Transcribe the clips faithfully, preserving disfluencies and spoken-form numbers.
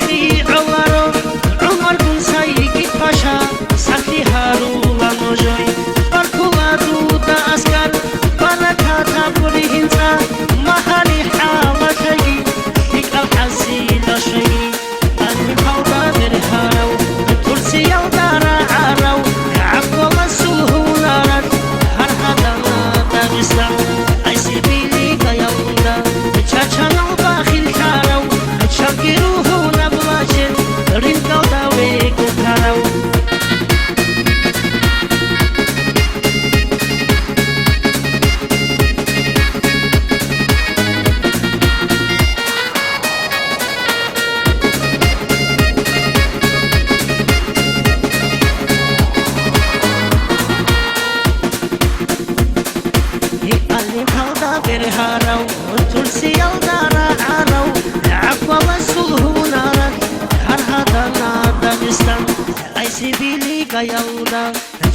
ХигӀоларо ГӀумаргун Сайгид-паша, сахлъи гьарула нужой. Баркула дуда аскар, баракат гьабури гьинца, магьари хӀалалъайги, лъикӀал хӀасил башайги. Алихъалда бергьарав, Турциялда рагӀарав, гӀахьаласул гьунаралъ гьаргьадана Дагъистан. Ай Сибилигаялда чачанал бахиллъарав, чанги ругьунаб лачен ринкалда вегун тарав. Гьикъалихъалда бергьарав, Турциялда рагӀарав, гӀахьаласул гьунаралъ гьаргьадана Дагъистан. Ай Сибилигаялда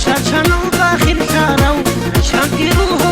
чачанал бахиллъарав, чанги ругьу